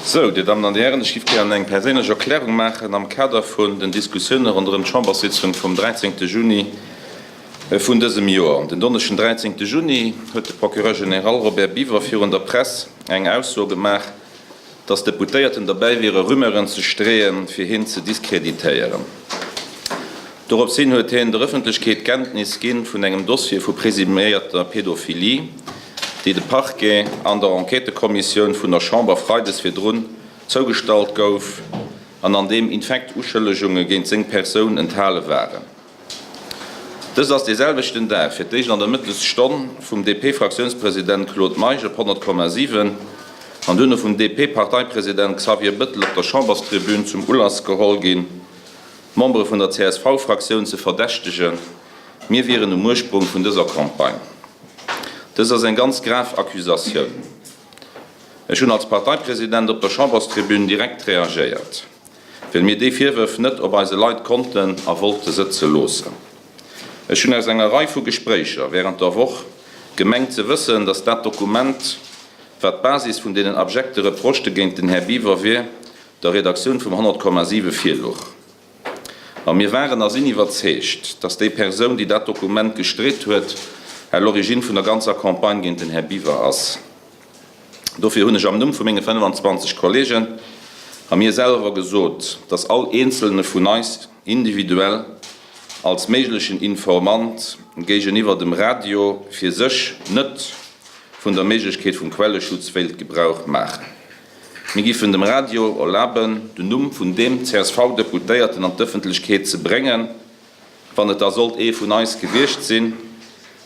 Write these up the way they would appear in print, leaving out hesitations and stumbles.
Sou, Dir Dammen an Dir Hären, ech géif gären eng perséinlech Erklärung maachen am Kader vun den Diskussioune ronderëm d'Chamberssitzung vum 13. Juni vun dësem Joer. Den Donneschden 13. Juni huet de Procureur général Robert Biever virun der Press eng Ausso gemaach, dass Deputéierten derbäi wiere Rumeuren ze streeën, fir hien ze diskreditéieren. Dorops hin huet hien der Ëffentlechkeet Kenntnis gi vun engem Dossier vu presuméierter Pedophilie, déi de Parquet an der Enquêtëkommissioun vun der Chamber freides virdrun zougestallt gouf an an deem infekt Uschëllegunge géint seng Persoun enthale waren. Dëst ass dee selwechten Dag fir d'éischt an der Mëttesstonn vum DP-Fraktiounspresident Claude Meisch op 100,7 an duerno vum DP-Parteipresident Xavier Bëttel op der Chamberstribün zum Ulass geholl ginn, d'Membere vun der CSV-Fraktioun ze verdächtegen, mir wieren um Ursprung vun dëser Campagne. Dëst ass eng ganz grav Accusatioun. Ech hunn als Parteipresident op der Chamberstribün direkt reagéiert. Well mir déi Virwërf net op eise Leit konnten a wollte sëtze loossen. Ech hunn aus enger Rei vu Gespréicher während der Woch gemengt ze wëssen, datt dat Dokument, wat d'Basis vun deenen abjekte Reprochë géint den Här Biwer wier, der Redaktioun vum 100,7 virluch. A mir waren a sinn iwwerzeegt, datt déi Persoun, déi dat Dokument gestreet huet, à l'origine vun der ganzer Campagne géint den Här Biwer ass. Dofir hunn ech am Numm vu menge 25 Kollegen a mir selwer gesot, dass all eenzelne vun eis individuell als méiglechen Informant géigeniwwer dem Radio fir sech net vun der Méiglechkeet vum Quelleschutz wéilt Gebrauch maachen. Mir giffen dem Radio erlaben, den Numm vun deem CSV-Deputéierten an d'Ëffentlechkeet ze bréngen, wann et da sollt ee vun eis gewiescht sinn,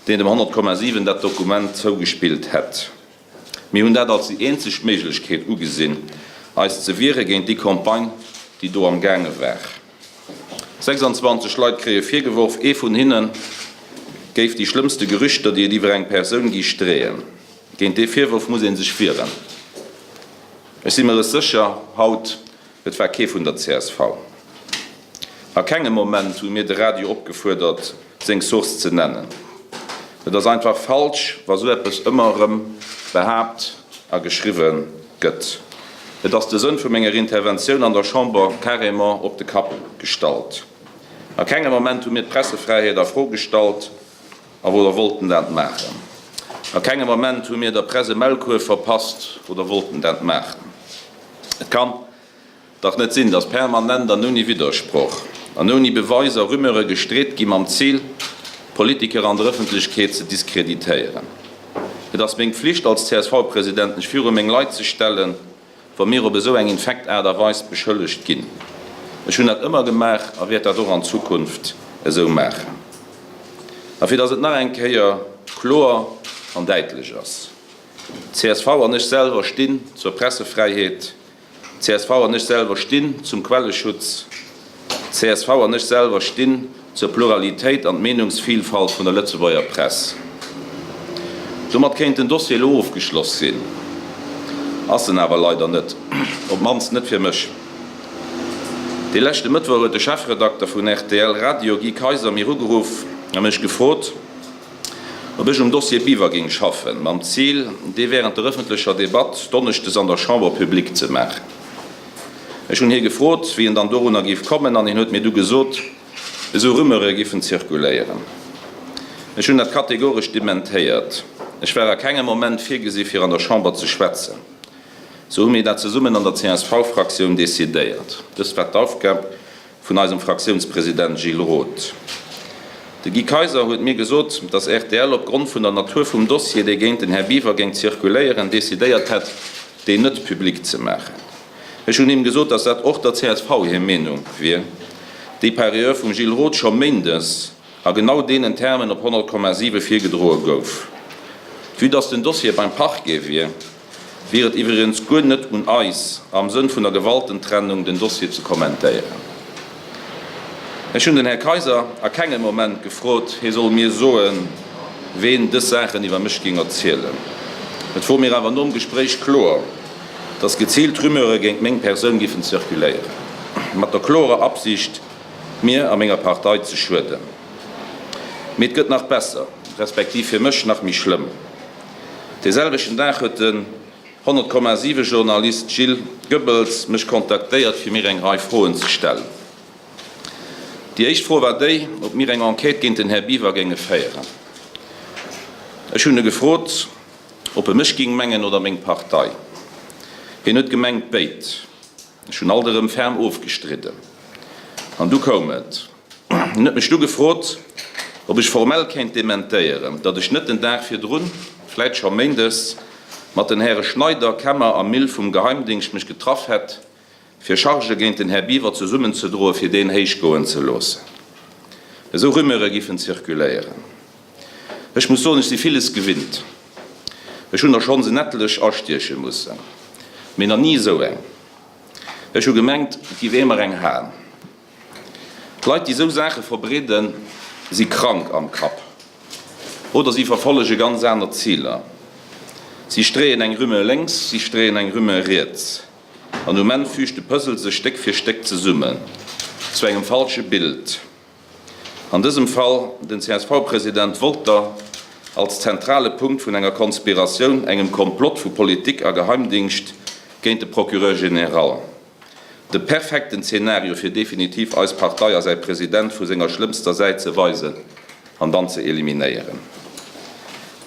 deen dem 100,7 dat Dokument zougespillt hätt. Mir hunn dat als déi eenzeg Méiglechkeet ugesinn, eis ze wiere géint déi Campagne, déi do am gaange war. 26 Leit kréie virgeworf, ee vun hinne géif déi schlëmmste Gerüchter, déi et iwwer eng Persoun gi, streeën. Géint dee Virworf muss ee sech wieren. Ech si mer es sécher haut, Et war kee vun der csv. A kengem Moment hu mir de Radio opgefuerdert, seng Source ze nennen. Et ass einfach falsch, wa sou eppes ëmmer erëm behaapt a geschriwwe gëtt. Et ass de Sënn vu menger Interventioun an der Chamber carrément op de Kapp gestallt. A kengem Moment hu mir d'Pressefräiheet a Fro gestallt a oder wollten dat maachen. A kengem Moment hu mir der Press e Maulkuerf verpasst oder wollten dat maachen. Et kann dach net sinn, datt permanent an ouni Widdersproch an ouni Beweiser Rumeure gestreet gi mam Zil, Politiker an der Ëffentlechkeet ze diskreditéieren. Et ass meng Pflicht als CSV-President, mech viru meng Leit ze stellen, wa mir op esou eng infekt Aart a Weis beschëllegt ginn. Ech hunn dat ëmmer gemaach a wäert dat och an Zukunft esou maachen. A fir datt et nach eng Kéier kloer an däitlech ass, Csv an ech selwer stinn zur Pressefräiheet, csv an ech selwer stinn zum Quelleschutz, csv an ech selwer stinn zur Pluralitéit an d'Meenungsvielfalt vun der Lëtzebuerger Press. Domat kéint den Dossier elo ofgeschloss sinn. Ass en awer leider net, op d'mannst net fir mech. Dee leschte Mëttwoch huet de Chefredakter vun rtl Radio, Guy Kaiser, mir ugeruff a mech gefrot, ob ech um Dossier Biwer géing schaffen, mam Zil, dee wärend der ëffentlecher Debatt donneschdes an der Chamber public ze maachen. Ech hunn hie gefrot, wéi en dann dorunner géif kommen, an hien huet mir du gesot, esou Rumeure giffen zirkuléieren. Ech hunn dat kategoresch dementéiert. Ech war a kengem Moment virgesi fir an der Chamber ze schwätzen. Sou hu mir dat zesummen an der CSV-Fraktioun decidéiert. Dëst war d'Aufgab vun eisem Fraktiounspresident Gilles Roth. De Guy Kaiser huet mir gesot, datt rtl op Grond vun der Natur vum Dossier, dee géint den Här Biwer géing zirkuléieren, decidéiert hätt, deen net public ze maachen. Ech hunn him gesot, datt dat och der csv hir Meenung wier, déi par ailleurs vum Gilles Roth scho méindes a genau deenen Termen op 100,7 virgedroe gouf. Vue datt den Dossier beim Parquet wier, wier et iwwregens guer net un eis, am Sënn vun der Gewaltentrennung den Dossier ze kommentéieren. Ech hunn den Här Kaiser a kengem Moment gefrot, hie soll mir soen, ween dës Saachen iwwer mech géing erzielen. Et wor mir awer nom Gespréich kloer, dass geziilt Rumeure géint meng Persoun giffen zirkuléieren, mat der klorer Absicht, mir a menger Partei ze schueden. Mee et gëtt nach besser, respektiv fir mech nach méi schlëmm. Dee selwechten Dag huet de. 100,7 Journalist Gilles Goebbels mech kontaktéiert fir mir eng Rei Froen ze stellen. Déi éischt Fro war déi, ob mir eng Enquête géint den Här Biwer géinge féieren. Ech hunn e gefrot, ob e mech ging mengen oder meng Partei. Hien huet gemengt béid. Ech hunn alt erëm ferm ofgestridden. An du koum et. Hien huet mech du gefrot, ob ech formell kéint dementéieren, datt ech net den Dag virdrun, vläit scho méindes, mat den Häre Schneider, Kemmer a Mille vum Geheimdingscht mech getraff hätt, fir Chargë géint den Här Biwer zesummenzedroen, fir deen héichgoen ze loossen. Esou Rumeure giffen zirkuléieren. Ech muss soen, ech si villes gewinnt. Ech hunn der schonns en ettlech astieche mussen, mee nach ni esou eng. Ech hu gemengt, et giff ee mer eng haen. Leit, déi esou Saache verbreeden, si krank am Kapp oder si verfollege ganz aner Ziler. Si streeën eng Rumeur lénks, si streeën eng Rumeur riets an um Enn füügt de Puzzle sech Stéck fir Stéck zesummen zu engem falsche Bild. An dësem Fall den CSV-President Wolter als zentrale Punkt vun enger Konspiratioun, engem Komplott vu Politik a Geheimdingscht géint de Procureur général. De perfekten Zeenario fir definitiv eis Partei a säi President vu senger schlëmmster Säit ze weisen an dann ze eliminéieren.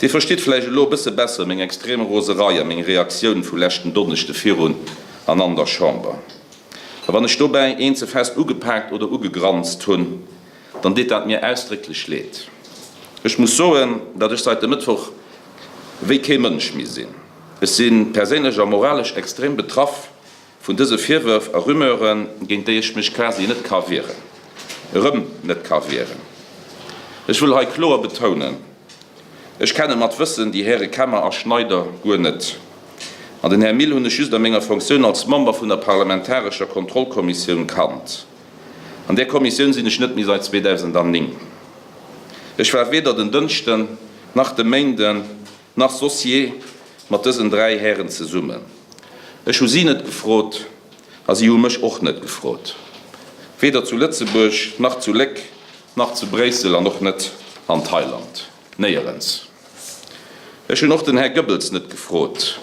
Dir verstitt vläicht elo e bësse besser meng extrem Roserei a meng Reaktioun vu leschten Donneschde virun an an der Chamber. A wann ech dobäi een ze fest ugepaakt oder ugegranzt hunn, dann deet dat mir ausdrécklech leed. Ech muss soen, datt ech seit e Mëttwoch wéi kee Mënsch méi sinn. Ech si perséinlech a moralesch extrem betraff vun dëse Virwërf a Rumeuren, géint déi ech mech quasi net ka wieren, erëm net ka wieren. Ech wëll hei kloer betounen, Ech kenne mat Wëssen déi Häre Kemmer a Schneider guer net. An den Här Mille hunn ech just a menger Fonctioun als Member vun der parlamentarescher Kontrollkommissioun kannt. An där Kommissioun sinn ech net méi seit 2009. Ech war weder den Dënschden, nach de Méinden, nach soss jee mat dësen dräi Hären zesummen. Ech hu si net gefrot a si hu mech och net gefrot. Weder zu Lëtzebuerg, nach zu Léck, nach zu Bréissel an och net an Thailand. Néierens. Ech hunn och den Här Goebbels net gefrot,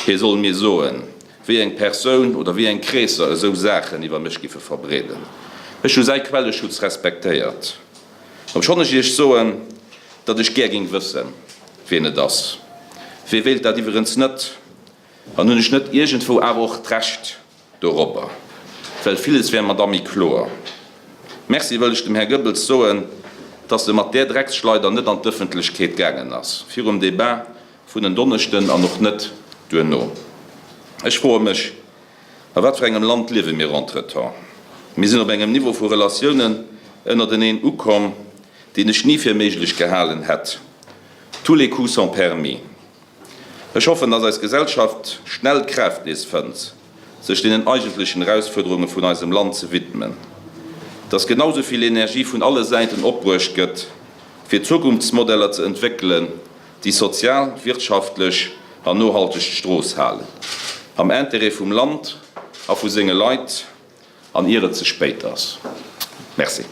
hie soll mir soen, wéi eng Persoun oder wéi eng Kreesser esou Saachen iwwer mech giffe verbreeden. Ech hu säi Quelleschutz respektéiert, obschonn ech Iech soen, datt ech gär géing wëssen, wien et ass. Wie wéilt dat iwwerens net? An hunn ech net iergendwou awer och d'Recht Dorobber, well villes wär mer da méi kloer. Merci wëll ech dem Här Goebbels soen, dass e mat där Drecksschleider net an d'Ëffentlechkeet gaangen ass virum Débat vun en Donneschden an och net duerno. Ech froe mech, A wat fir engem Land liewe mir entretemps? Mir sinn op engem Niveau vu Relatiounen ënnerteneen ukomm, deen ech ni fir méiglech gehalen hätt. Tous les coups sont permis. Ech hoffen, dass eis Gesellschaft schnell d'Kraaft nees fënnt, sech deenen eigentlechen Erausfuerderunge vun eisem Land ze widmen, dass genau sou vill Energie vun alle Säiten opbruecht gëtt, fir Zukunftsmodeller ze entwéckelen, déi sozial, wirtschaftlech an nohalteg d'Strooss halen, am Intérêt vum Land a vu senge Leit, an ier et ze spéit ass. Merci.